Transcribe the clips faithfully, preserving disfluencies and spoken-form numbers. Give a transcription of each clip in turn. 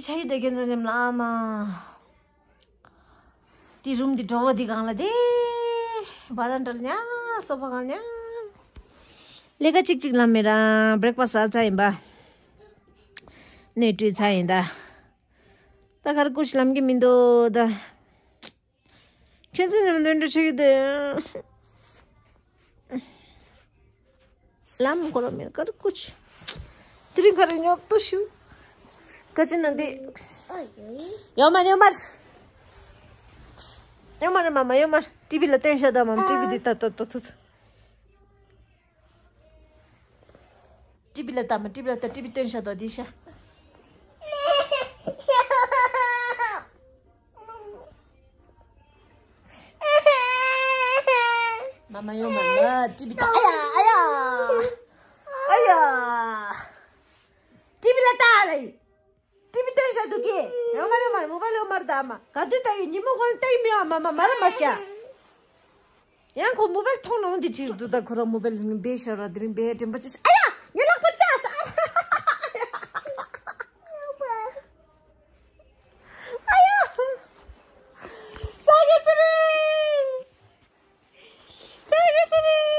ཆ་ཡི་དེ་ཁྱེད་ཚོ་ཉམས་ལ་ཨ་མ། དེ་རུམ་དེ་བྲོ་བ་དེ་གང་ལ་དེ། བ་ར་འདྲ་ལ་ཉ། སོ་ཕ་གང་ཉ། ལས་ཀ་གཅིག་གཅིག་ལམ་མེད་ར་བྷི་རེག་ཕ་སི་ཟ་ཚར་ཡིན་པ། ནས་བཀྲུས་ཚར་ཡིན་ད། ད་གར་ཀུ་ཤི་ལམ་གྱི་མི་འདུག་ད། ཁྱོད་ཚོ་ཉམས་འདོན་འགྲོ་ཆོག་གི་འདུག་ལམ་གོ་ར་མེད་ཀར་ཀུ་ཆུ། དེ་རིང་ཁ་རེ་ཉོབ་ཏུ་ཤུ། ཀ་ཅི་ན་འདི། ཡོ་མར་ཡོ་མར། ཡོ་མར་མ་མ་ཡོ་མར་ཊི་བི་ལ་སྟོན་ཤ་ད་མམ་ཊི་བི་འདི་ད་ད་ད་ད། ཊི་བི་ལ་ལྟ་མ་ཊི་བི་ལ་ལྟ་ཊི་བི་སྟོན་ཤ་དོ་འདི་ཤ། མ་མ་ཡོང་མ་ལ་ཊི་བི་ལྟ་ཨ་ཡ་ཨ་ཡ། ཨ་ཡ། ཊི་བི་ལ་ལྟ་རེད། ཊི་བི་སྟོན་ཤ་འདུག་གི་ཡོང་མ་ཡོང་མ་མོ་བ་ལ་ཡོང་མར་ལྟ་མ་ག་དུས་ལྟ་ཡོད་ཉིན་མོ་གོན་ལྟ་ཡི་མི་ཡོང་མ་མ་མ་ར་མ་ཤ། ཡང་ཁོ་མོ་བལ་མཐོང་ནོ་འདི་ཅིག་འདུག་ད་ཁོ་རང་མོ་བལ་ནི་བེ་ཤ་ར་དེ་རིང་བེ་དྲན་པ་ཅི་ཤ་ཨ་ཡ་ངའི་ལག་པ་བཅག་ས། ཨ་ཡ། ས་ག་ཚི་རེད། ས་ག་ཚི་རེད།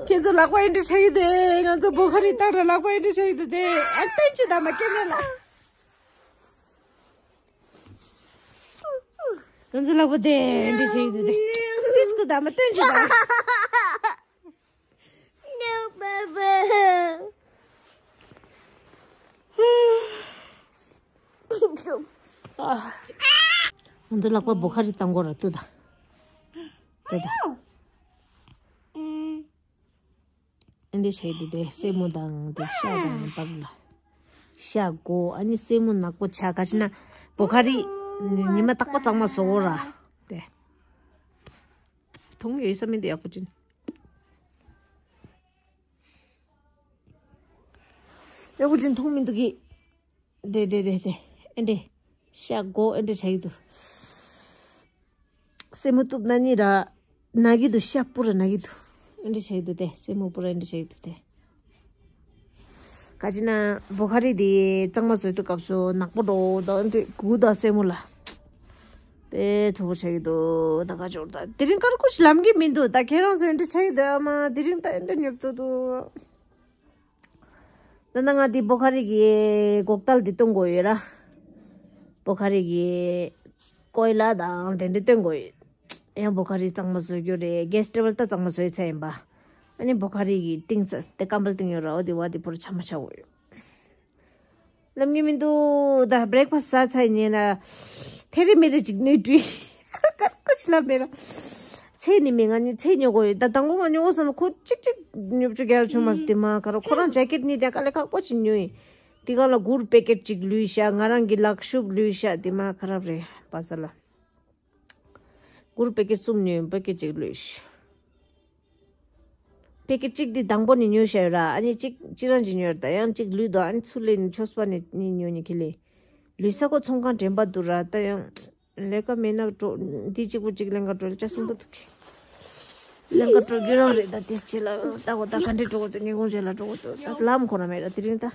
ཁྱེད་ཚོ་ལག་པ་ཨེ་འདྲ་ཆགས་ཀྱི་འདུག་ང་ཚོ་བོ་ཁ་རི་བཏང་ར་ལག་པ་ཨེ་འདྲ་ཆགས་ཀྱི་འདུག་དེ་ཨ་སྟོན་ཅི་དང་མ་སྐྱེམས་ར་ལ། ང་ཚོ་ལག་པ་དེ་ཨེ་འདྲ་ཆགས་ཀྱི་འདུག་དེ་ཏིས་ཀུ་དང་མ་སྟོན་ཅི་དང་། ང་ཚོ་ལག་པ་བོ་ཁ་རི་བཏང་གོ་ར་ཏུ་ད། ཏུ་ད། ཨེ་འདྲ་བྱས་ཏེ་དེ་སེན་མོ་དང་དེ་ཤ་དང་བབ་ལ། ཤ་སྒོ་ཨ་ནི་སེན་མོ་ནག་པོ་ཆ་ག་ཤི་ན་བོ་ཁ་རི་ཉི་མ་རྟག་པ་གཙང་མ་བཟོ་གོ་ར། དེ། མཐོང་ཡོད་ས་མི་འདི་ཡག་པོ་ཅན། ཡག་པོ་ཅན་མཐོང་མི་འདུག་གི། དེ་དེ་དེ་དེ། ཨེ་འདྲེ། ཤ་སྒོ་ཨེ་འདྲེ་བྱ་གི་འདུག་སེན་མོ་གཏུབ་ན་ནི་ར། ན་གི་འདུག་ཤ་སྤུ་ར་ན་གི་འདུག་ཨེ་འདྲེ་བྱ་གི་འདུག་དེ་སེན་མོ་སྤུ་ར་ཨེ་འདྲེ་བྱ་གི་འདུག་དེ། ག་ཅི་ན་བོ་ཁ་རི་དེ་གཙང་མ་བཟོས་དུས་སྐབས་སུ་ནག་པོ་འགྲོ་དང་ཨེ་འདྲེ་གུ་དང་སེན་མོ་ལ། དཔེ་ཚོ་བོ་ཆགས་ཀྱི་འདུག་ད་ག་ཅོར་ད་དེ་རིང་དཀར་ཀོ་ཞིག་ལམ་གྱི་མི་འདུག་ད་ཁྱེད་རང་ཚོ་འདྲི་ཆགས་ཀྱི་འདུག་ཨ་མ་དེ་རིང་ད་འདྲ་ཉོབ་ཏོ་འདུག་ད་ནང་ང་དེ་བོ་ཁ་རི་གི་གོག་ཏལ་དེ་སྟོན་དགོས་ཡོད་ར། བོ་ཁ་རི་གི་ཀོའི་ལ་དང་དེ་འདྲ་སྟོན་དགོས་ཡོད། ཡང་བོ་ཁ་རི་གཙང་མ་བཟོ་རྒྱུ་རེད། གེ་སི་ཊེ་བལ་ད་གཙང་མ་བཟོས་ཚར་ཡིན་པ། ཨ་ནི་བོ་ཁ་རི་གི་ཏིང་ས་དེ་ཀམ་བལ་ཏིང་ཡོད་ར་འོ་དེ་བ་དེ་བོར་ཆ་མ་ཆ་འོ་ཡོད། ལམ་གྱི་མི་འདུག་ད་བྷི་རེག་ཕ་སི་ཟ་ཚར་ཉེ་ན། ཐེ་རེ་མེ་རེ་ཅིག་ནུས་བྲུས། ཀར་ཀོ་ཤི་ལ་མེ་ར། ཚེ་ནི་མེ་ང་ནི་ཚེ་ཉོ་གོ་ཡོད་ད་དང་པོ་ང་ཉོ་གོ་བསམ་ན་ཁོ་གཅིག་གཅིག་ཉོ་བཅུ་རྒྱ་ཆུ་མ་སི་དེ་མ་ཁ་ར་ཁོ་རང་ཇེ་ཀེ་ཊི་ནི་དེ་དཀའ་ལས་ཁག་པོ་ཅིག་ཉོ་ཡིན། དེ་ག་ལ་གུར་པེ་ཀེ་ཊི་ཅིག་ལུས་ཤ་ང་རང་གི་ལག་ཤུབས་ལུས་ཤ་དེ་མ་ཁ་ར་རེད་པ་ས་ལ། གུར་པེ་ཀེ་ཊི་གསུམ་ཉོས་པེ་ཀེ་ཊི་གཅིག་ལུས། པེ་ཀེ་ཊི་གཅིག་འདི་དང་པོ་ནས་ཉོས་བཞག་ཡོད་ར་ཨ་ནི་གཅིག་གཅིག་རང་གཅིག་ཉོས་ར་ད་ཡང་གཅིག་ལུས་དོ་ཨ་ནི་ཚུར་ལེན་ཆོས་པ་ནས་ནི་ཉོས་ནི་ཁེ་ལེ། ལུས་ས་ཁོ་ཚོང་ཁང་དྲན་པ་འདུག་ར་ད་ཡང་ལས་ཀ་མེད་ན་འགྲོ་འདི་གཅིག་པུ་གཅིག་ལེན་ག་འགྲོ་ལ་ཅག་སིང་པོ་འདུག་གི་ལེན་ག་འགྲོ་རྒྱུ་རང་རེད་ད་དེ་ཅི་ལ་ད་གོ་ད་ག་འདྲེ་འགྲོ་གོ་ད་ཉིན་གུང་རྗེས་ལ་འགྲོ་གོ་ད་ད་ལམ་ཁོ་ན་མེད་ར་དེ་རིང་ད།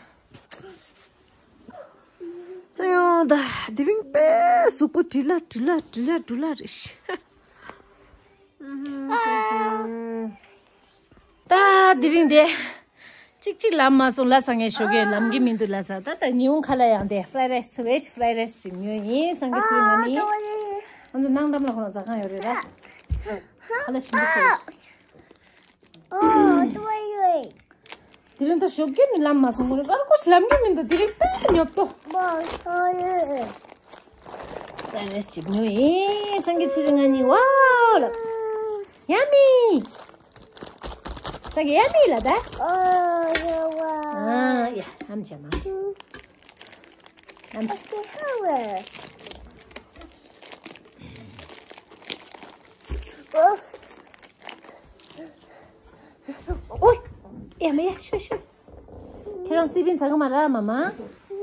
ཨ་ཡོ་ད་དེ་རིང་དཔེ་གཟུགས་པོ་དྲི་ལ་དྲི་ལ་དྲི་ལ་དྲི་ལ་རེད་ཤི། ད་དེ་རིང་དེ་གཅིག་གཅིག་ལམ་མ་སོང་ལ་ས་ངས་ཞོགས་ཀས་ལམ་གྱི་མི་འདུག་ལ་ས་ད་ད་ཉི་ཧོང་ཁ་ལ་ཡང་དེ་ཧྥ་རའི་རའི་སི་ཝེཇ་ཧྥ་རའི་རའི་སི་ཅིག་ཉོས་ཡིན་སང་གི་ཚེ་ང་ནི་ང་ཚོ་ནང་འགྲམ་ལ་ཁོ་ན་ཟ་ཁང་ཡོད་རེད་ར་ཁ་ལ་ཞིམ་པོ་ཟ་ཡོད། དེ་རིང་ད་ཞོགས་ཀས་ནི་ལམ་མ་སོང་གོ་རེ་ཀར་ཀོ་ཞིག་ལམ་གྱི་མི་འདུག་དེ་རིང་དཔེ་ཉོབ་ཏོ། ས་རེས་ཅིག་ཉོ་ཡིན་སང་གི་ཚེ་རིང་ང་ནི་ཝའོ་ལ། ཡ་མི། ས་གི་ཡ་མི་ལ་ད། ཨ་ཡ་ཨམ་ཆ་མ། ཨམ་ཆ། ཨོ། ཡ་མ་ཡ་ཤོ་ཤོ། ཁྱེད་རང་སི་པིན་ཟ་གི་མ་ར་མ་མ།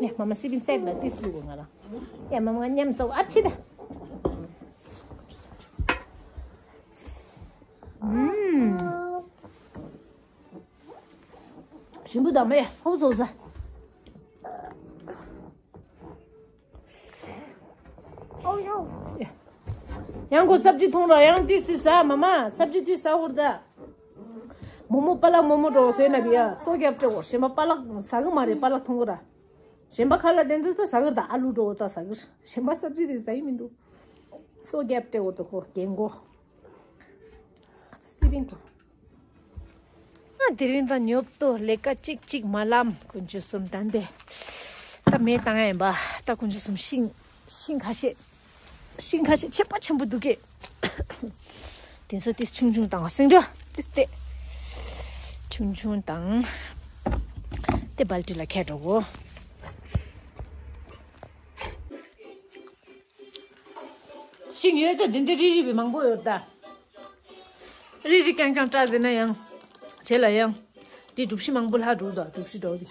ཡ་མ་མ་སི་པིན་སེབ་ལ་ཏིས་ལུ་གོ་ང་ར། ཡ་མ་མ་མཉམ་སོ་ཨ་ཕྱི་ད། ཞིམ་པོ་དང་མེད་ཧོབ་སོ་ཟ། ཡང་ཁོ་སབ་ཇི་འཐུང་ར་ཡང་ཏི་སི་ཟ་མ་མ་སབ་ཇི་ཏི་སི་ཟ་འུར་ད། མོ་མོ་པ་ལག་མོ་མོ་འགྲོ་ཟེར་ན་བི་ཡ་སོ་རྒྱབ་སྤྲད་འོ་ཞེན་པ་པ་ལག་ཟ་གི་མ་རེད་པ་ལག་འཐུང་གི་ར། ཞེན་པ་ཁ་ལ་དེ་ཚོ་ད་ཟ་གི་ར་ད་ཨ་ལུ་འགྲོ་ད་ཟ་གི་ར་ཞེན་པ་སབ་ཇི་དེ་ཟ་ཡི་མི་འདུག་སོ་རྒྱབ་སྤྲད་འོ་ད་ཁོ་རྒན་གོ། ཨ་ཚོ་སི་པིང་གོ། ང་དེ་རིང་ད་ཉོབ་ཏོ་ལས་ཀ་གཅིག་གཅིག་མ་ལམ་དཀོན་མཆོག་གསུམ་ད་འདི་ད་མེ་བཏང་ཡ་ཡིན་པ་ད་དཀོན་མཆོག་གསུམ་ཤིང་ཤིང་ཁ་ཤས་ཤིང་ཁ་ཤས་ཆེ་པ་ཆེན་པོ་འདུག་གས། དེ་ཚོ་ཏིས་ཆུང་ཆུང་དང་སེང་འགྲོ་ཏིས་ཏེ་ཆུང་ཆུང་དང་ཏེ་སྦལ་ཏི་ལ་ཁྱེར་འགྲོ་གོ། ཤིང་ཡོད་ད་དེ་འདྲ་རི་རི་བའི་མང་པོ་ཡོད་ད། རི་རི་རྐྱང་རྐྱང་བཀྲ་ཟེར་ན་ཡང་བྱེད་ལ་ཡང་དེ་གྲུ་བཞི་མང་པོ་ལྷག་འགྲོ་ད་གྲུ་བཞི་འགྲོ་གི།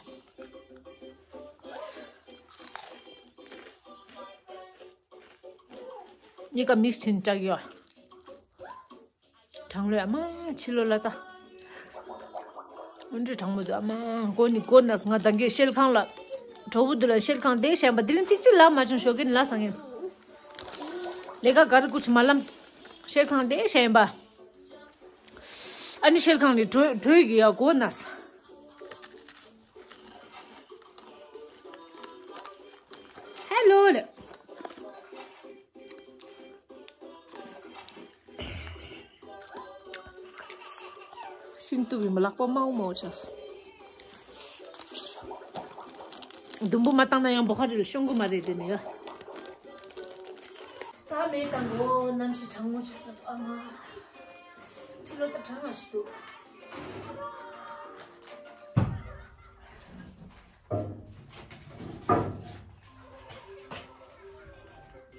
གཉིས་ཀ་མིག་སི་བྱིན་སྐྲག་ཡོད། གྲང་ལོས་ཨ་མ་ཕྱི་ལོ་ལ་ད། འོན་ཏེ་གྲང་མོ་དུ་ཨ་མ་མགོ་ནི་མགོ་ན་ང་ད་གའི་ཤེལ་ཁང་ལ། གྲོགས་པོ་དུ་ལ་ཤེལ་ཁང་བསྡད་བཞིན་པ་དེ་རིང་གཅིག་གཅིག་ལ་མ་བྱུང་ཞོགས་ཀྱི་ལ་སང་ངེ། ལས་ཀ་གར་ཀུ་ཆུ་མ་ལམ། ཤེལ་ཁང་བསྡད་བཞིན་པ། ཨ་ནི་ཤེལ་ཁང་ནི་གྲོས་གྲོས་ཀྱི་ཡ་མགོ་ན། ཧེ་ལོ་ལེ། ཤིང་ཏུ་བི་མ་ལག་པ་མའུ་མའུ་ཆགས། ཟླུམ་པོ་མ་བཏང་ན་ཡང་བོ་ཁ་རེ་ལ་ཤོང་གི་མ་རེད་དེ་ནི་ཡ། ད་མེད་དང་གོ་གནམ་གཤིས་གྲང་མོ་ཆགས་ཚར་ཨ་མ། ཕྱི་ལོ་ད་གྲང་ང་ཞིག་འདུག་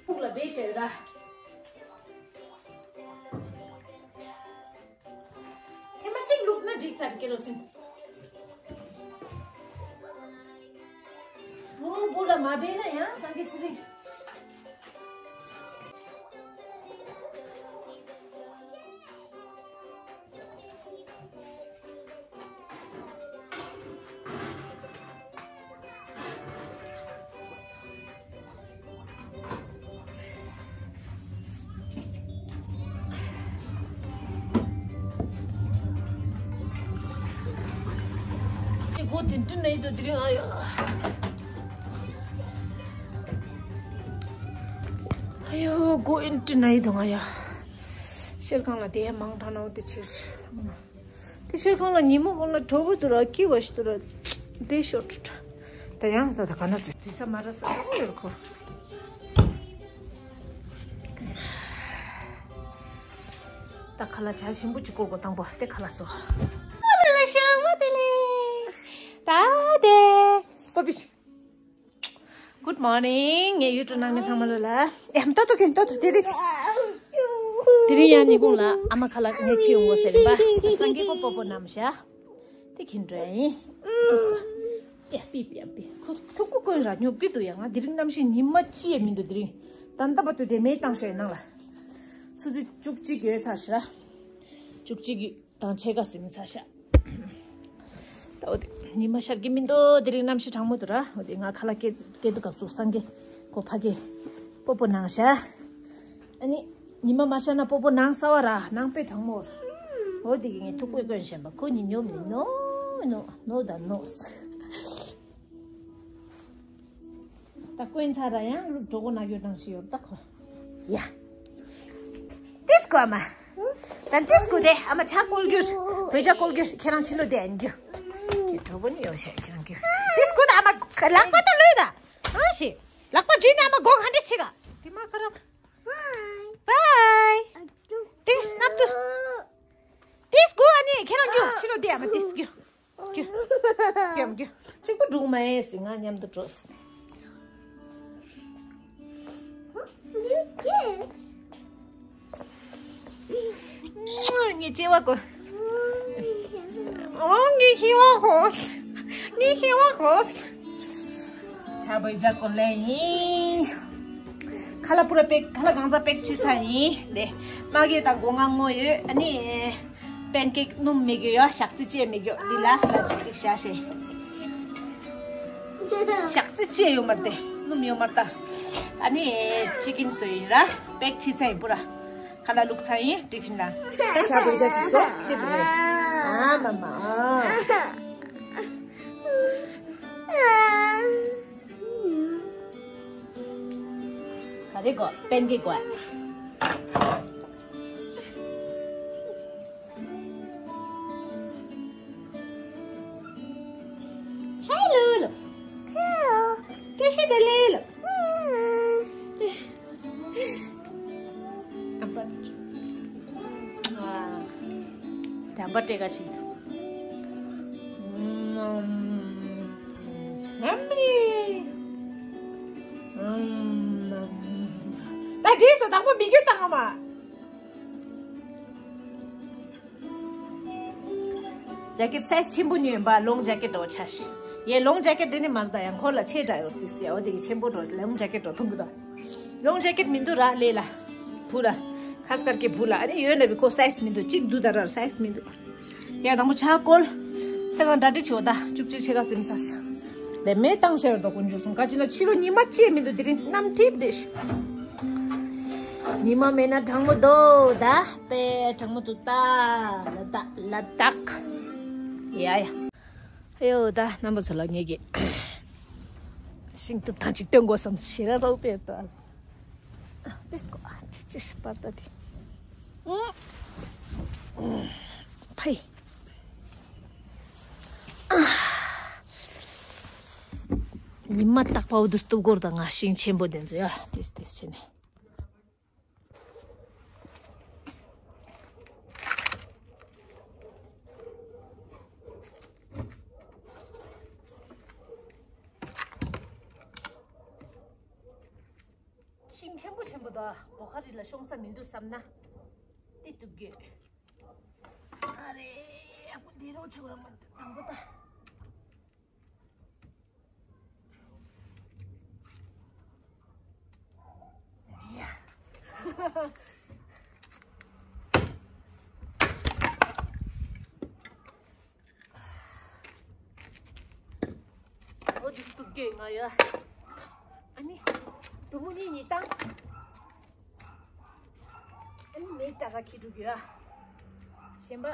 ཕུག་ལ་བེ་ཤེ་ར། ཐེངས་མ་གཅིག་བླུགས་ན་འགྲིག་ཚར་ཀེ་རོ་སིན། ངོ་བོ་ལ་མ་བེ་ན་ཡང་སང་གེ་ཚི་རིང་། སྒོ་དེ་འདྲ་ནས་ཡིན་དུས་དེ་རིང་ཨ་ཡོ། ཨ་ཡོ་སྒོ་ཨིན་ཏི་ནའི་དང་ཨ་ཡ། ཤེལ་ཁང་ལ་དེ་མང་དྲགས་ན་འོ་དེ་ཕྱིར། དེ་ཤེལ་ཁང་ལ་ཉིན་མོ་གོང་ལ་གྲོགས་པོ་དུ་ར་ཀི་བ་ཞིག་དུ་ར། དེ་ཤོར་ད་ཡང་ད་ད་ག་ན་དུ་དུས་ས་མ་ར་ས་ད་ཡོད་ཁོ། ད་ཁ་ལ་ཆ་ཞིམ་པོ་ཅིག་བསྐོར་དགོས་དང་པོ་དེ་ཁ་ལ་སོ། ཨ་ལེ་ལེ་ཤ་མ་དེ་ལེ། ད་དེ། པ་པི་ཤ། Good morning ངའི་ཡུ་ཊུབ་ནང་མི་ཚང་མ་ལོ་ལ། ཨེ་ཧམ་ཏོ་ཏོ་ཁྱོད་ཏོ་ཏོ་དེ་རེད། དེ་རིང་ཡང་ཉིན་གུང་ལ་ཨ་མ་ཁ་ལག་ངས་ཁྱེར་ཡོང་གོ་ཟེར་རིན་པ། སངས་རྒྱས་པོ་པོ་པོ་ནམ་ཤ། དེ་ཁྱིན་འགྲོ་ཡིན། ཨེ་པི་པི་ཨ་པི་ཁོ་ཐུག་པོ་ཀོན་ར་ཉོབ་ཀི་འདུག་ཡ། ང་དེ་རིང་གནམ་གཤིས་ཉི་མ་ཅི་ཡས་མི་འདུག་དེ་རིང་། ད་ལྟ་བར་དུ་དེ་མེད་བཏང་ཤོད་ནང་ལ། ཆུ་ཚོད་བཅུ་གཅིག་ཡོད་ཚར་ཤི་ར། བཅུ་གཅིག་ཡོད། དང་ཕྱེད་ཀ་ཟིན་ཚར་ཤག་ད་འོ་དེ་ཉི་མ་ཤར་གྱི་མི་འདུག་དེ་རིང་གནམ་གཤིས་གྲང་མོ་འདུག་ར། འོ་དེ་ང་ཁ་ལག་སྐྱེ་སྐྱེ་འདུག་སྐབས་སུ་སངས་རྒྱས་གོ་ཕ་གི་སྤོ་སྤོ་ནང་ཤག་ཨ་ནི་ཉི་མ་མ་ཤར་ན་སྤོ་སྤོ་ནང་ས་བ་ར་ནང་དཔེ་གྲང་མོ། འོ་དེ་གི་ངས་ཐུག་པའི་སྐོན་བཞིན་པ་ཁོ་ཉིད་ཉོབ་ནི་ནོ་ནོ་ནོ་ད་ནོ། ད་དཀོན་ཚ་ར་ཡང་ལུག་གྲོགས་ན་ཡོད་དང་ཞིག་ཡོད་ད་ཁོ། ཡ། ཏིས་ཀོ་ཨ་མ། ད་ཏིས་ཀོ་དེ་ཨ་མ་ཆ་བཀོལ་རྒྱུ། བོད་ཆ་བཀོལ་རྒྱུ་ཁྱེད་རང་ཕྱི་ལོ་དེ་ཨན་རྒྱུ། ཁྱེད་གྲོགས་པོ་ནི་ཡོད་ཤག་ཁྱེད་རང་རྒྱུ། ཏིས་ཀོ་ད་ཨ་མ་ལག་པ་ད་ལོས་ད། ཨ་ཞེ། ལག་པ་འཇུས་ནས་ཨ་མ་སྒོ་ག་འདྲ་ཞིག་ག་དེ་མ་ཁ་ར། བའི། ཏིས་ནབ་ཏུ། ཏིས་ཀོ་ཨ་ནི་ཁྱེད་རང་རྒྱུ་ཕྱི་ལོ་དེ་ཨ་མ་ཏིས་རྒྱུ། རྒྱུ། རྒྱུ། རྒྱུ། གཅིག་པུ་འགྲོ་མ་ཡིན་ཟེར་ང་མཉམ་དུ་འགྲོ་ཟེར། ངའི་ལྕེ་བ་གོ། ཨོ་ངའི་ཤི་བ་ཧོས། ངའི་ཤི་བ་ཧོས། ཆ་བོད་ཇ་གོ་ལེ་ཡིན། ཁ་ལག་པུ་ར་པེག་ཁ་ལག་གང་ཚ་པེག་ཆི་ཚ་ཡིན། དེ་མ་གི་དང་སྒོ་ང་ངོ་ཡོད་ཨ་ནི། པན་ཀེག་སྣུམ་མི་དགོས་ཡ། ཞག་རྩི་བཅད་མི་དགོས། འདི་ལ་སི་ལ་ཅིག་ཅིག་བྱ་ཞེས། ཞག་རྩི་བཅད་ཡོད་མ་རེད་དེ། སྣུམ་ཡོད་མ་རེད་ད། ཨ་ནི་ཅི་ཀིན་སོ་ཡིན་ར། པེག་ཁྲི་ས་ཡིན་པུ་ར། ཁ་ལ་བླུགས་ཚར་ཡིན་ཏི་ཕིན་ལ། ད་ཆ་བོད་ཇ་ཅིག་སོ་དེ་བུ་རེད། ཨ་མ་མ། ག་རེ་གོ་པན་ཀེག་གོ། Hello. Hello. Hello. ཇེ་ཀེཊ་སའི་ཛི་ཆེན་པོ་ཉོས་པ། ལོང་ཇེ་ཀེཊ་འདྲ་བོ་ཆགས་ཤིག་ཡེ་ལོང་ཇེ་ཀེཊ་དེ་ནི་མ་རེད་ད། ཡང་ཁོ་ལ་ཆེ་དྲགས་ཡོད་དེ་སི་ཡ། འོ་དེ་གི་ཆེན་པོ་འདྲ་བོ། ལོང་ཇེ་ཀེཊ་འདྲ་བོ་མཐོང་གི་ད། ལོང་ཇེ་ཀེཊ་མི་འདུག་ར་ལས་ལ། བུ་ལ། ཁ་སྐར་གྱི་བུ་ལ། ཨ་ནི་ཡོད་ན་བི་ཁོ་སའི་ཛི་མི་འདུག་གཅིག་འདུག་ད་ར་སའི་ཛི་མི་འདུག་ཡ་དང་པོ་ཆ་བཀོལ། ད་གང་འདྲ་འདྲི་ཆོག་ད། ཅུབ་ཅུབ་ཆེ་ག་སེམས་ས་ས། དེ་མེ་བཏང་ཤེར་དོ་ཀུན་འཇུ་སོང་། ག་ཅི་ན་ཕྱི་ལོ་ཉི་མ་སྐྱེས་མི་འདུག་དེ་རིང་གནམ་ཐིབས་དེ་ཤི། ཉི་མ་མེད་ན་གྲང་མོ་འདུག་ད། པེ་གྲང་མོ་འདུག་ད། ལ་དྭགས་ལ་དྭགས། ཡ་ཡ། ཨ་ཡོ་ད་རྣམ་པ་ཚོ་ལ་ངེད་ཀྱི་ཤིང་ཏོག་ཐང་ཅིག་སྟོན་དགོས་བསམ་ཞེ་ར་ཚ་བོ་དཔེ་ད། ཨ་ཏིས་ཀོ་ཨ་ཏི་ཅི་ཤི་པར་ད་དི། ཕའི། ཉི་མ་རྟག་པ་འུ་དུ་སྟུག་གོར་དང་ང་ཤིང་ཆེན་པོ་དེ་ཚོ་ཡ་ཏིས་ཏིས་བྱས་ནས། ཤིང་ཆེན་པོ་ཆེན་པོ་དང་བོ་ཁ་རི་ལ་ཤོང་ས་མི་འདུག་བསམ་ན། དེ་གཏུབ་དགོས། ཨ་རེ། ཡག་པོ་འདི་རོ་ཆེ་བ་མ་འདུག་དང་པོ་ད། འོ་འདི་སྟུག་གེ་ང་ཡ། ཨ་ནི། དུ་མུ་གཉིས་གཉིས་བཏང་། ཨ་ནི་མེ་ཏ་ག་ཁི་འགྲོ་གི་ཡ། གཞན་པ།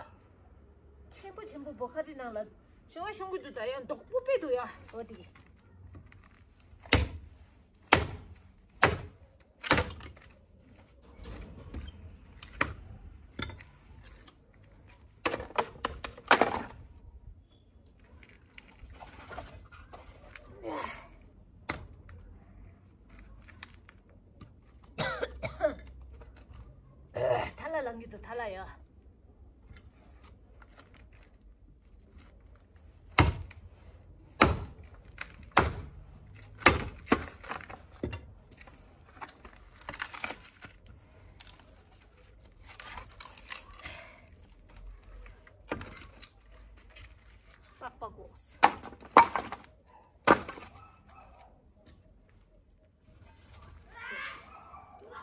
ཆེན་པོ་ཆེན་པོ་བོ་ཁ་རི་ནང་ལ། ཤོང་བ་ཤོང་གི་འདུག་ད་ཡང་རྡོག་པོ་པོ་འདུག་ཡ། འོ་དེ་གི། ཐ་ལ་ལང་གི་འདུག་ཐ་ལ་ཡ། པགས་པ་གོ།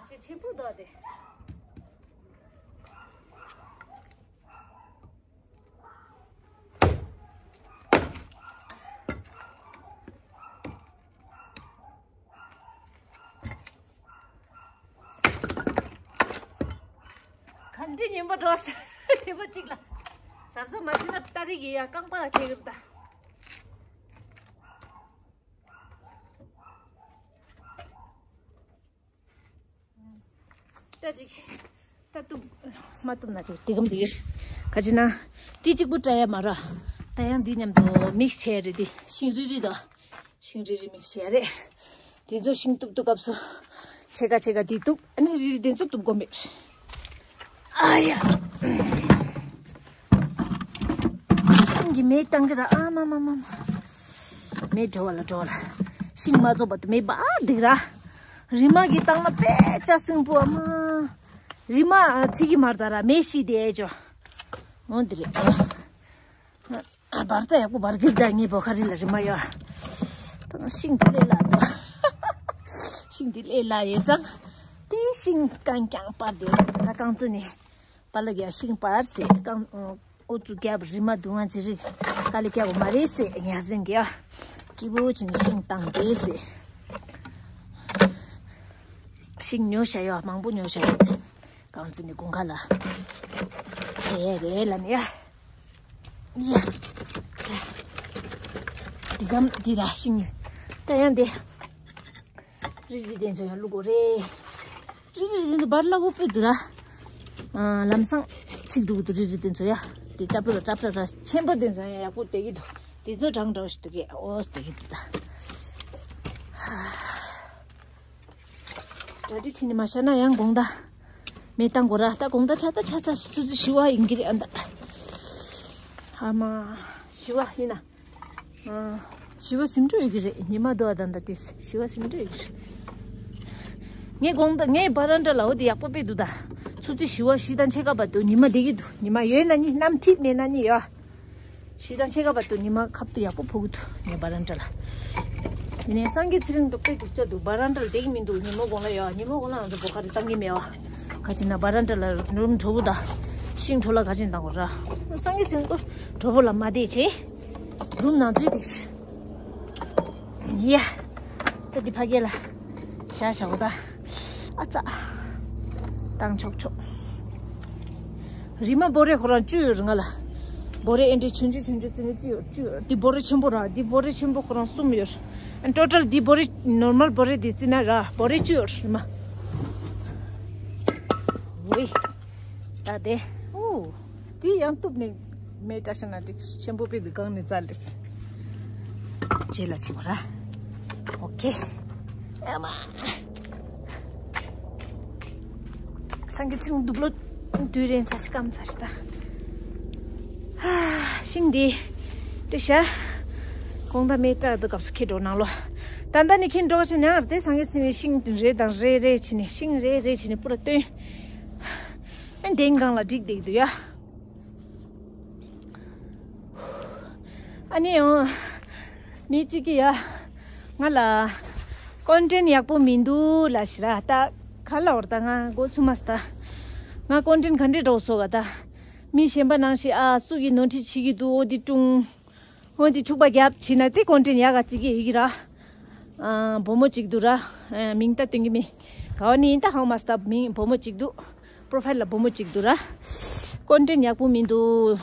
ཞེ་ཆེན་པོ་འདུག་དེ། ག་འདྲ་ཉན་པ་འགྲོ་ས་དེ་པ་གཅིག་ལ། གཟབ་གཟབ་མ་བྱས་ན་སྟ་རེ་གི་ཡ་རྐང་པ་ལ་ཁེལ་གི་རེད་ད། ད་ཅིག་ད་གཏུབ། མ་གཏུབ་ན་ཅིག་དེ་གམ་དེ་ག་ཅི་ན། དེ་གཅིག་པུ་བཀྲ་ཡ་མ་ར། ད་ཡང་འདི་མཉམ་དུ་མིག་ཆེ་རེད་དེ་ཤིང་རི་རི་དོ། ཤིང་རི་རི་མིག་ཆེ་རེད། དེ་ཚོ་ཤིང་གཏུབ་གཏུབ་སྐབས་སུ་ཕྱེད་ཀ་ཕྱེད་ཀ་དེ་གཏུབ། ཨ་ནི་རི་རི་དེ་ཚོ་གཏུབ་དགོས་མེད། ཨ་ཡ། ཤིང་གི་མེ་བཏང་གི་ར། ཨ་མ་མ་མ་མ། མེ་འགྲོ་བ་ལ་འགྲོ་བ་ལ། ཤིང་མ་རྫོགས་བར་དུ་མེ་འབར་འདུག་ར། རི་མ་གི་བཏང་ན་དཔེ་ལྕགས་སྲིན་པོ་ཨ་མ། རི་མ་ཚིག་གི་མར་ད་ར་མེ་ཤི་དེ་ཨེ་ཅོ། འོ་འདི་རེད། འབར་ད་ཡག་པོ་འབར་གི་ད། ངའི་བོ་ཁ་རི་ལ་རི་མ་ཡོ། ད་ཤིང་དེ་ལས་ལ་ད། ཤིང་དེ་ལས་ལ་ཡོད་ཙང་། དེ་ཤིང་རྐང་རྐྱང་པར་དེ་ད་རྐང་བཙུན་ནས། པཱ་ལགས་ཀྱིས་ཤིང་སྤར་ཟེར། རྐང་ཨུ་ཚུགས་རྒྱབ་རི་མ་དུང་ང་ཅི་རིགས་དཀའ་ལས་རྒྱག་དགོས་མ་རེད་ཟེར། ངས་ཟེར་གི་ཡ། སྐྱིད་པོ་བྱས་ནས་ཤིང་བཏང་དེ་ཟེར། ཤིང་ཉོ་བྱ་ཡོད། མང་པོ་ཉོ་བྱ་ཡོད། རྐང་བཙུགས་ནས་དགུན་ཁ་ལ་རེད་རེད་ལབ་ནས་ཡ། ཡ། འདི་གམ་འདི་ར་ཤིང་། ད་ཡང་འདི། རི་རི་དེ་ཚོ་ཡང་བླུག་དགོས་རེད། རི་རི་དེ་ཚོ་བར་ལ་འུ་པི་འདུག་ར། ཨ། ལམ་སང་ཚིག་འགྲོ་གི་འདུག་རི་རི་དེ་ཚོ་ཡ། དེ་ཀྲབ་ཀྲབ་ཀྲབ་ཀྲབ་ཆེན་པོ་དེ་ཚོ་ཡང་ཡག་པོ་བསྡད་ཀྱི་འདུག་དེ་ཚོ་གྲང་འདྲ་བོ་ཞིག་འདུག་གས། ཨོ་བསྡད་ཀྱི་འདུག་ད། གྲ་སྒྲིག་བྱས་ནས་མ་བཞག་ན་ཡང་དགོང་དག་མེ་བཏང་དགོས་ར། ད་དགོང་དག་ཆ་ད་ཆ་ཚ་ཞིག་ཆུ་ཚོད་བཞི་པ་ཡིན་གྱི་རེད་ཨ། ད་ཨ་མ་བཞི་པ་ཡིན་ན། ཨ། བཞི་པ་ཟིན་འགྲོ་ཡོད་ཀྱི་རེད། ཉི་མ་དོ་ཨ་ད་ད་དེ་བཞི་པ་ཟིན་འགྲོ་ཡོད་ཀྱི་རེད། ངས་དགོང་དག་ངས་བ་རན་ཌ་ལ་འོ་དེ་ཡག་པོ་དཔེ་འདུག་ད། ཆུ་ཚོད་བཞི་པ་བཞི་དང་ཕྱེད་ཀ་བར་དུ་ཉི་མ་བསྡད་ཀྱི་འདུག་ཉི་མ་ཡོད་ན་ནི་གནམ་འཐིབས་མེད་ན་ནི་ཡོད། བཞི་དང་ཕྱེད་ཀ་བར་དུ་ཉི་མ་ཁ་ཐུག་ཡག་པོ་ཕོག་གི་འདུག་ངས་བ་རན་ཌ་ལ། ཡིན་ནའི་སངས་རྒྱས་ཚེ་རིང་དུ་དཔེ་སྡུག་ཅག་འདུག་བ་རན་ཌ་ལ་བསྡད་ཀྱི་མི་འདུག་ཉིན་མོ་གུང་ལ་ཡོད། ཉིན་མོ་གུང་ལ་ང་ཚོ་སྒོ་ཁ་རེ་བཏང་གི་མེད་བ། ག་ཅི་ན་བ་རན་ཌ་ལ་རུམ་དྲོ་པོ་དང་ཤིང་དྲོ་ལ་ག་ཅི་བཏང་དགོས་ར། སངས་རྒྱས་ཚེ་རིང་དུ་དྲོ་པོ་ལ་མ་བསྡད་བྱས། རུམ་ནང་འཛུལ་དེ། ཡ། ད་འདི་ཕ་གི་ལ་བཞག་བཞག་གོ་ད། ཨ་ཙ། བཏང་ཆོག་ཆོག་རི་མ་བོ་རེ་ཁོ་རང་བཅུ་ཡོད་རེད་ང་ལ། བོ་རེ་ཨེ་འདྲའི་ཆུང་ཆུང་ཆུང་ཆུང་བརྩི་ན་བཅུ་ཡོད། བཅུ་ཡོད། འདི་བོ་རེ་ཆེན་པོ་ར། འདི་བོ་རེ་ཆེན་པོ་ཁོ་རང་གསུམ་ཡོད། ཨ་ཊོ་ཊལ་འདི་བོ་རེ་ནོར་མལ་བོ་རེ་འདི་བརྩི་ན་ར་བོ་རེ་བཅུ་ཡོད་རི་མ། ཝེ། ད་དེ། ཨོ། དེ་ཡང་གཏུབ་ནས་མེ་བཀྲ་ཤིས་ན་འགྲིག་ཆེན་པོ་པི་དེ་གང་ནས་རྩ་ལེས། རྗེས་ལ་ཕྱིན་པ་ར། ཨོ་ཁེ། ཨ་མ། སངས་རྒྱས་ཚེ་རིང་དུ་བློ་དུས་རེ་ཚ་ཞིག་སྐམ་ཚ་ཞིག་ད། ཧ། ཤིང་འདི། དེ་ཤ། གོང་ད་མེ་བཀྲ་དུ་སྐབས་སུ་ཁེ་འགྲོ་ནང་ལོ། ད་ལྟ་ནི་ཁེ་འགྲོ་ཆེ་ཉང་ར་དེ་སངས་རྒྱས་ཚེ་རིང་ཤིང་རེ་དང་རེ་རེ་བྱས་ནས་ཤིང་རེ་རེ་བྱས་ནས་པུ་ར་བཏོན། ཨ་ནི་གདན་སྒང་ལ་བསྒྲིགས་བསྡད་འདུག་ཡ། ཨ་ནི་ཨོ། མི་གཅིག་གིས་ཡ། ང་ལ། ཀོན་ཊེན་ཡག་པོ་མི་འདུག་ལབ་ཤི་ར་ད། ག་ལ་བར་ད་ང་མགོ་ཚུགས་མ་སི་ད། ང་ཀོན་ཊེན་ག་འདྲས་འགྲོ་སོ་ག་ད། མི་གཞན་པ་ནང་བཞིན་ཨ་སུ་གི་ནོར་འཁྲུལ་བྱེད་ཀྱི་འདུག་འོ་འདི་ཀྲུང་། འོ་འདི་འཁྲུག་པ་རྒྱབ་བྱས་ན་དེ་ཀོན་ཊེན་ཡག་ག་བརྩི་གི་ཡོད་ཀྱི་ར། ཨ་བུ་མོ་གཅིག་འདུག་ར། ཨ་མིང་ད་སྟོན་གི་མེད། ག་བ་ནི་ཡིན་ད་ཧང་མ་སི་ད་མིང་བུ་མོ་གཅིག་འདུག་པོ་རོ་ཕའིལ་ལ་བུ་མོ་གཅིག་འདུག་ར། ཀོན་ཊེན་ཡག་པོ་མི་འདུག་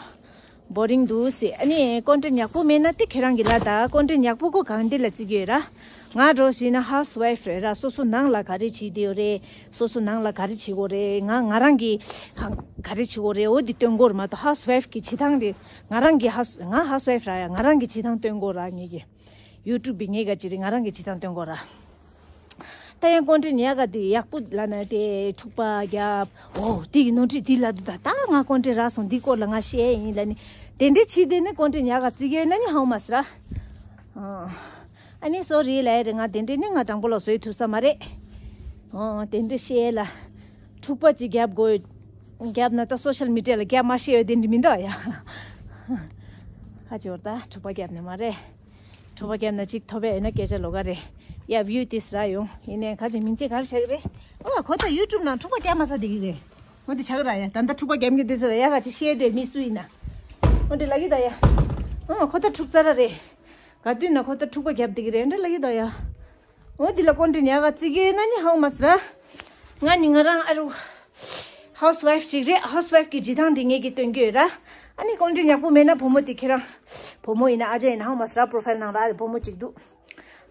བོ་རིང་འདུག་ཟེར། ཨ་ནི་ཀོན་ཊེན་ཡག་པོ་མེད་ན་དེ་ཁྱེད་རང་གི་ལ་ད། ཀོན་ཊེན་ཡག་པོ་ཁོ་གང་འདི་ལ་བརྩི་གི་ཡོད་ར། ང་འགྲོ་ཞིག་ན་ཧའུ་སི་ཝའིཕ་རེད་ར། སོ་སོ་ནང་ལ་ག་རེ་བྱེད་དེ་ཡོད་རེད། སོ་སོ་ནང་ལ་ག་རེ་བྱེད་དགོས་རེད། ང་ང་རང་གི་ག་རེ་བྱེད་དགོས་རེད། འོ་འདི་སྟོན་དགོས་རེད་མ་གཏོགས་ཧའུ་སི་ཝའིཕ་གི་བྱེད་སྟངས་དེ། ང་རང་གི་ཧའུ་སི་ང་ཧའུ་སི་ཝའིཕ་ར་ཡ། ང་རང་གི་བྱེད་སྟངས་སྟོན་དགོས་ར་ངེད་ཀྱི། ཡུ་ཊུབ་པི་ངེད་ག་ཅི་རེད། ང་རང་གི་བྱེད་སྟངས་སྟོན་དགོས་ར། ད་ཡང་ཀོན་ཊེན་ཡག་ག་དེ་ཡག་པོ་ལབ་ན་དེ་འཁྲུག་པ་རྒྱབ། འོ་དེ་གི་ནོར་འཁྲུལ་དེ་ལབ་འདུག་ད་ད་ང་ཀོན་ཊེན་རག་སོང་། འདི་སྐོར་ལ་ང་བཤད་ཡིན་ལབ་ནི། དེ་འདྲའི་བྱས་དེ་ནི་ཀོན་ཊེན་ཡག་ག་བརྩི་གི་ཡོད་ན་ནི་ཧང་མ་སི་ར། ཨ་ནི་སོ་རི་ལབ་ཡ་རེད། ང་དེ་འདྲའི་ནི་ང་དྲང་པོ་ལ་བཟོས་ཐུབ་ས་མ་རེད། ཨོ་དེ་འདྲའི་བཤད་ལ། འཁྲུག་པ་ཅིག་རྒྱབ་དགོས། རྒྱབ་ན་ད་སོ་ཤལ་མི་ཌི་ཡ་ལ་རྒྱབ་མ་ཤེས་ཡོད་དེ་འདྲ་མི་འདུག་ཡ། ཧ་ཅི་བར་ད་འཁྲུག་པ་རྒྱབ་ནས་མ་རེད། འཁྲུག་པ་བརྒྱབ་ན་གཅིག་ཐོབ་པ་ཡོད་ན་སྐད་ཆ་ལོགས་ཀ་རེད། ཡ་བིའུ་ཏིས་ར་ཡོང་། ཡིན་ནའི་ཁ་ཅིག་མིང་ཅིག་ག་རེ་བྱ་གི་རེད། ཨོ་ཁོ་ད་ཡུ་ཊུབ་ནང་འཁྲུག་པ་རྒྱབ་མ་ཚར་བསྡད་ཀྱི་རེད། འོ་དེ་བྱ་གི་ར་ཡ། ད་ལྟ་འཁྲུག་པ་རྒྱབ་མཁན་དེ་ཚོ་ལ་ཡ་ག་ཅིག་བཤད་དེ་མི་སུ་ཡིན་ན། འོ་དེ་ལབ་ཀྱི་ད་ཡ། ཨོ་ཁོ་ད་འཁྲུག་ཚར་ར་རེད། ག་དུས་ན་ཁོ་ད་འཁྲུག་པ་རྒྱབ་བསྡད་ཀྱི་རེད་འདྲ་ལབ་ཀྱི་ད་ཡ། འོ་འདི་ལ་ཀོན་ཊེན་ཡག་ག་བརྩི་གི་ཡོད་ན་ནི་ཧང་མ་སི་ར། ང་ནི་ང་རང་ཨ་རུ། ཧའུ་སི་ཝའིཕ་ཅིག་རེད། ཧའུ་སི་ཝའིཕ་གི་བྱེད་སྟངས་འདི་ངེད་ཀྱིས་སྟོན་གྱི་ཡོད་ར། ཨ་ནི་ཀོན་ཊེན་ཡག་པོ་མེད་ན་བུ་མོ་དེ་ཁྱེད་རང་། བུ་མོ་ཡིན་ན་ཨ་ཅག་ཡིན་ན་ཧང་མ་སི་ར། པོ་རོ་ཕའིལ་ནང་ར་བུ་མོ་གཅིག་འདུག་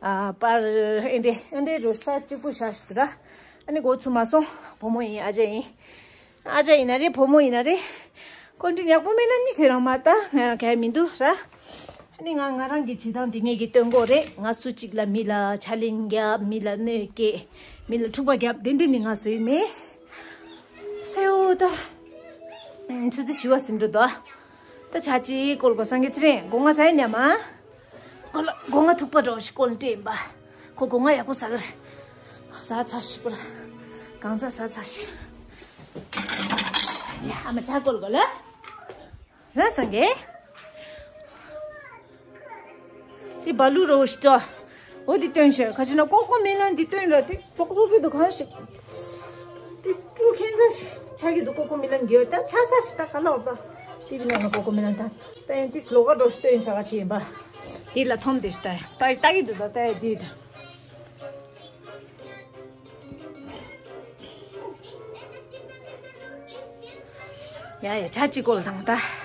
ཨ་པར་ཨེ་འདྲེ་ཨེ་འདྲེ་རུ་སར་གཅིག་པུ་བཞག་ཞིག་འདུག་ར། ཨ་ནི་འགོ་ཚུགས་མ་སོང་། བུ་མོ་ཡིན་ཨ་ཅག་ཡིན། ཨ་ཅག་ཡིན་ན་རེད་བུ་མོ་ཡིན་ན་རེད། ཀོན་ཊེན་ཡག་པོ་མེད་ན་ནི་ཁྱེད་རང་མ་ལྟ་ང་ཡང་གལ་མི་འདུག་ར། ཨ་ནི་ང་ང་རང་གི་བྱེད་སྟངས་དེ་ངེད་ཀྱིས་སྟོན་དགོས་རེད། ང་སུ་གཅིག་ལ་མི་ལ་ཆ་ལེན་རྒྱབ། མི་ལ་གནོད་སྐྱེལ། མི་ལ་འཁྲུག་པ་རྒྱབ་དེ་འདྲ་ནི་ང་བཟོས་མེད། ཨ་ཡོ་ད། ཆུ་ཚོད་བཞི་པ་ཟིན་འགྲོ་འདུག་ད་ཆ་ཅིག་སྐོལ་དགོས། སངས་རྒྱས་ཚེ་རིང་སྒོ་ང་ཚ་ཡིན་ཉམས་མ། སྒོ་ལ་སྒོ་ང་ཐུག་པ་འགྲོ་ཞིག་སྐོལ་འདྲེ་ཡིན་པ། ཁོ་སྒོ་ང་ཡག་པོ་ཟ་གི་རེད། ཟ་ཚ་ཞིག་པོ་ར། གང་ཚ་ཟ་ཚ་ཞིག་ཡ་ཨ་མ་ཆ་སྐོལ་དགོས་ལ། ར་སངས་རྒྱས། དེ་བ་ལུ་རོ་ཞིག་ཏོ། འོ་དེ་སྟོན་ཤོག་ཁ་ཅིག་ན་ཀོ་ཀོ་མེ་ལན་དེ་སྟོན་ར་དེ་ཙོག་ཙོག་གི་འདུག་གང་ཞིག་དེ་སྤྲུག་ཁན་ཚ་ཞིག་ཆགས་ཀྱི་འདུག་ཀོ་ཀོ་མི་ལན་གྱི་ད་ཆགས་ས་ཞིག་ད་ག་ལ་བར་ད། ཏི་བི་ནང་ལ་ཀོ་ཀོ་མི་ལན་ད། ད་ཡང་ཏིས་ལོག་ག་འགྲོ་ཞིག་སྟོན་བྱ་ག་ཅི་ཡིན་པ། འདི་ལ་ཐོམ་དེ་ཞིག་ད་ད་ལྟ་གི་འདུག་ད་ད་ཡ་འདི་ད། ཡ་ཡ་ཆ་གཅིག་སྐོར་ལ་དང་ད།